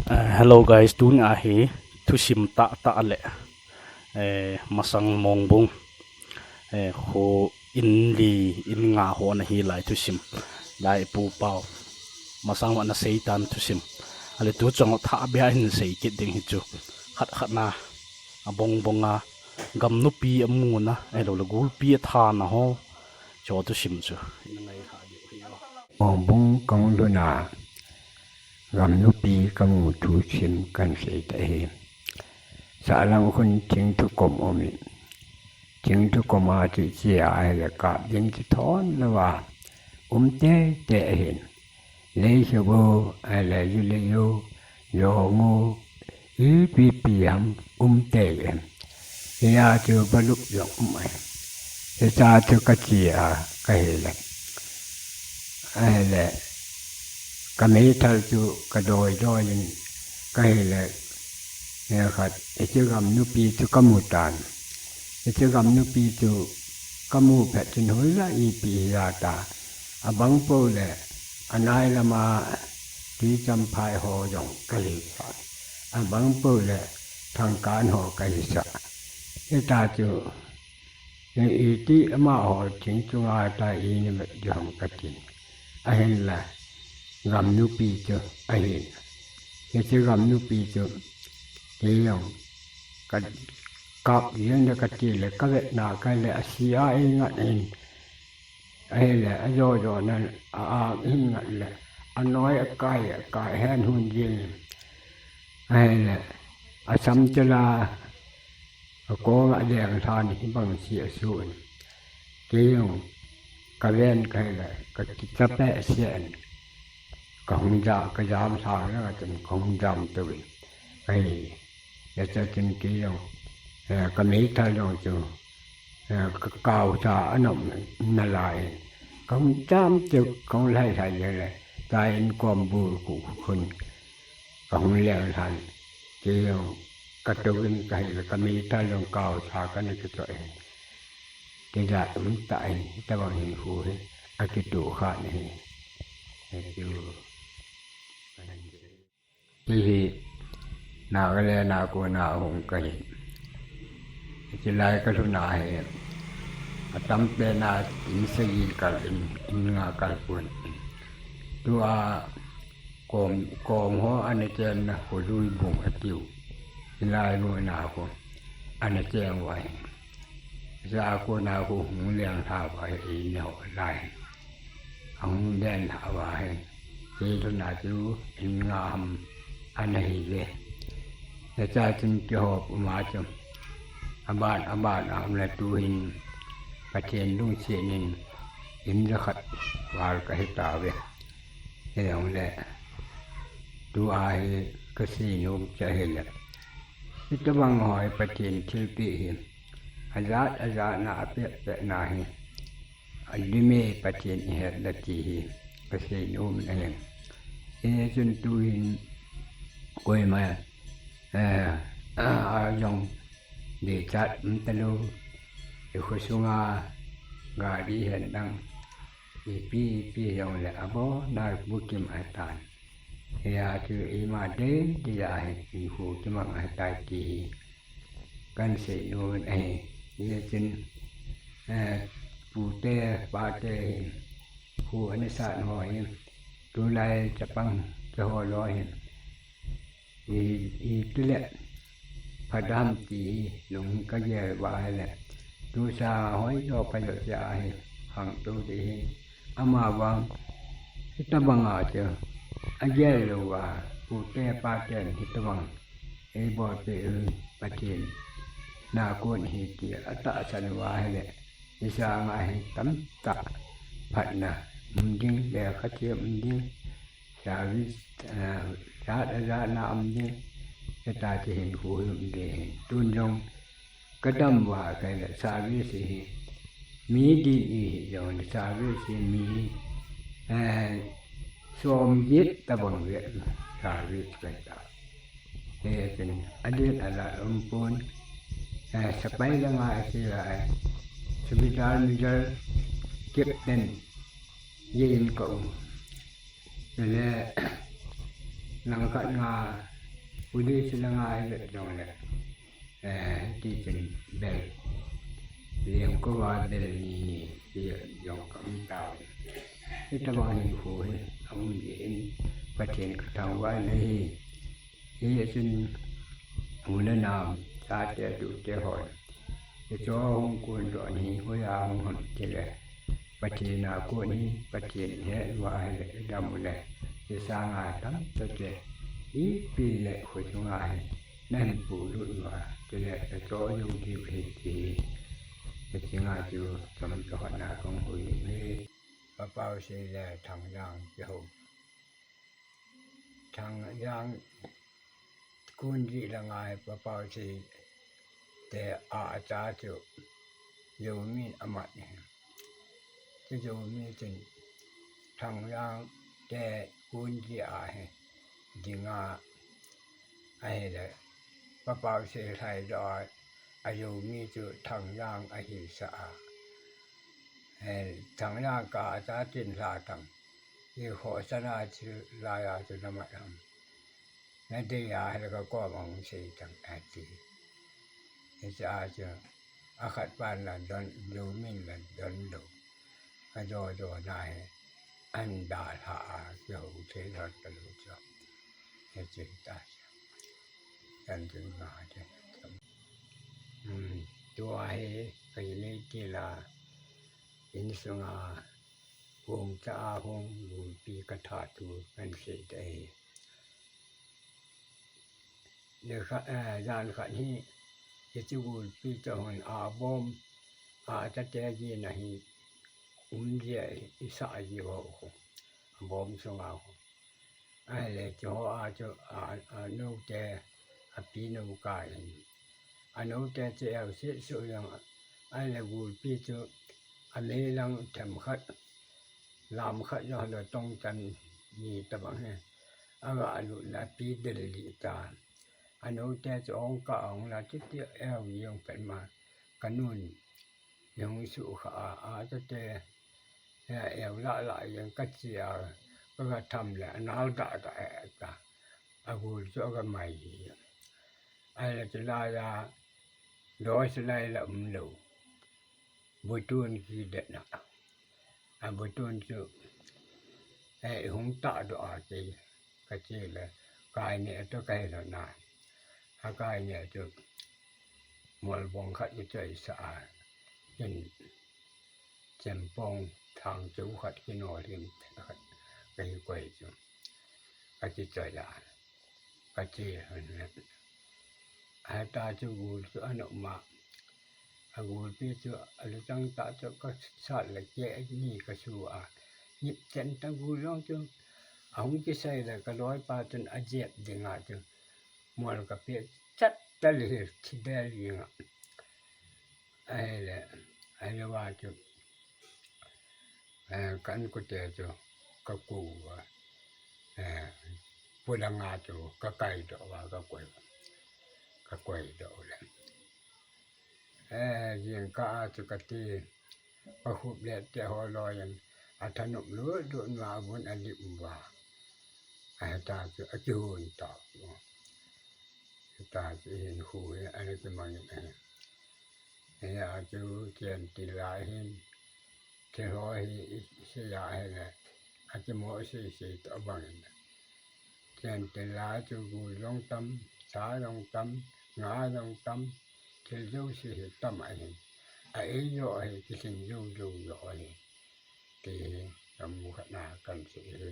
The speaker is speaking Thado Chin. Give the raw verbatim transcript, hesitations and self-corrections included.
Eh, hello guys, tuni a hi thusim tah tah le, eh, masang Mongbung, eh, kho in li in nga ho ana hi lai thusim, lai pu pau masang ana sei tan thusim. Ale tu chang tha bia hin sei kit ding hi chu, khat khat na a bong bong a gam nupi a mu na, eh, lo le gulpi a tha na ho cho thusim chu. Mongbung kang luna gam nupi ka mu thusim kan sei ta hi. Sahlang khun thing thukom um in. Thing thukom a chu chia ahile kap ding chu thon lou a um tei tei ahin. Lei hiu ahile ju lei u, jong u, ipi pi ham um tei em. Hia chu balup jong um ai. Hicha chu ka chia ka hile. Ahile, ka meithal chu ka doi doi in ka hile, he khat, hiche gam nupi chu ka mu tan. Hiche gam nupi chu ka mu phat chun hoiya ipi hia ta. A bang pou le, a nai lama Tuichamphai ho jong ka hisa. A bang pou le, Thangkan ho ka hisa. Hita chu, Iti amaho thing chunga ta i ni vet ding ham ka tin. Ahinla, gam nupi chu ahin. Hiche gam nupi chu, kei jong ka kap jeng le ka ti le ka vet na ka le a sia i ngat in. Ahile, a jo jo na a a in ngat le, a noi a kai, a kai hen hun jeng in. Ahile, a sam chu la, a kong a leng lhan hi bang si a su in. Kei jong ka ven ka hile, ka kicha peh sia in. Ka hung ja, ka jam lhang le ka tin ka hung jam tou in. Ka hi, ya cha tin kei jong, eh, ka meithal jong chu, eh, ka kau cha a nom na lai in. Ka hung jam tou, ka hung lai lai le le, ta in kom bul khu khun. Ka hung leng lhan, kei jong ka tou in ka hile ka meithal jong kau cha ka na kichoh in. Kei ja um ta in, tabang hin khu hi, a kitu kha ni hi. Thank you. Hihi, na ka le na ko na hung ka hi. Hiche lai ka lhun a hi, a tam pen a in sagi kal in, in nga kal pon. Tua kom, kom ho ana chen na kho lui bung a tiu. Hilai mu na kho ana chen uva hi. Sa ko na kho hung leng lha uva hi, in ho lai. A hung leng lha uva hi. Kei lhun a chu in nga ham ana hi ve. Hicha chun kihop um a chu. Aban, aban a um le tu hin Pathen lungset in in jakhat val ka hi ta ve. Hijongle tu a hi ka sei nom chu ahile, hitabang ho hi Pathen thilpeh hi. Ajat, ajat na, apeh, peh na hi. Alim e Pathen i het le ti hi ka sei nom ahi. Hichun tu hin koima, eh, a jong dechat um talou, i kho sunga gari hen lang, ipi ipi jongle abonal bukim ahitan. Hia chu ima dei dei a hi i kho kimang ahitai ti hi kan sei nom ahi. Hichun, eh, pute pate hi kho ana sat ho hi, tulai chapang keiho loi hi, i, itile phat ham ti hi lung ka gel uva ahile, tusa hoi jo pha jo cha hi hang tu ti hi, amavang hitabang a chu agel lou uva, pute paten hitabang eibolpeh u Pathen na kon hi ti atahsan uva ahile, i sanga hi tamtah phatna um ding, lekha them um ding, service, eh, jat a jat na um ding, hita chu hin khu hi um ding hin. Tun jong ka dam uva ka hile service hi mi din i hi jongle service hi mi, eh, som get tabang ve service ka ta. Hichun adin ala um pon, eh, sepai langa ase lai, subedar major, captain, jeh in ka um. Chule langkhat nga Police langa hi le jong le, eh, ti chun bel, lengkova bel ni ni ti jong ka um tau. Hitabang hinkho hi a um jeh in Pathen ka thangvah in ahi. Hichun u le nao, chate tute hon, hiche hung kon doh hi hoiya hung ham tile, Pathen a kon hi, Pathen in ahet uva ahile, idam u le, hiche sanga tamtah te, ipi le khosunga hi nahin polut uva, chule nachoh jou diu ahi ti hi, hiche nga chu chomcha hotna kahung hoi u ahi. Pa Paosei le Thangjang kihou. Thangjang Kunji langa hi Pa Paosei te a, acha chu Zomi in amat ahi. Chu Zomi chun Thangjang te Kunji a hi dinga ahile, Pa Paosei lhaidoh a, a Zomi chu Thangjang ahisah a. Eh, Thangjang kah a cha tin lha thang. I khohsana chu laiya chu namat ham. Nadei a hile ka koma hung sei thang ati. Hiche a chu akhat pan la don, Zomi in la don lou. Ajo jo na hi, ahin dalha a, kihou thei lhon talou chu. Hiche hita chu. Kan tin nga te. Hmm, tua hi, ka inei til a, insunga, hung cha a hung, gulpi ka that thu, kan sei te hi. Nikhat, eh, jan khat hi, hiche gulpi chu hung a bom, a chate jina hi, um jia, i sa ji ho, bom sunga ho. Ahile, chu ho a chu, a, a note, a pi no ka in. A note chu eu sit su jong, ahile gulpi chu, a meilang them khat, lam khat jong lo tong chan ni tabang hi. Aga lut na pi del li ta. A note chu ong ka ong la chu ti eu jong pen ma. Ka nun. Jong su kha a, a chate. He, eu la la jong ka chi a, ka ga tham le, a nal da da e ta. A gul chu a ga mai hi. Ahile chu laiya, doi chu lai la um lou. Butun kidetna. A butun chu, eh, hung tahdoh a kei, ka chi le, kai ne to kai lo na. A kai ne chu, mol bong khat i choi sa a, in, chempong thang chu khat kino lim khat, ka hi koi chu. Ka chi choi a. Ka chi hon le. Ahita chu gul chu ana um a. A gulpi chu a luchang tah chu ka sat le keh ni ka su a. Nip chen ta gul jong chu. A hung kisei le ka loipa chun a jep ding a chu. Mol ka pe chat ta le hi thi del ding a. Ahile, ahile va chu. Eh, kan kute chu ka ku va, eh, pulanga chu ka kai doh va ka koi, ka koi doh le. Eh, jingkah a chu ka ti, ka khup le te ho loi in, a thanop lut lut na a vun a lim va. Ahita chu a kihun ta. Hita chu hinkho hi ana kimang in ahi. Hia chu chen til lai hin, thil ho hi i sei a hile, a kimo sei sei toh bang in. Chen til lai chu gul jong tam, sa jong tam, nga jong tam, thil jouse hi tam ahi. A ei jo ahi, kilhing jou jou jo ahi. Ti hi, kamu khat na kan sei hi.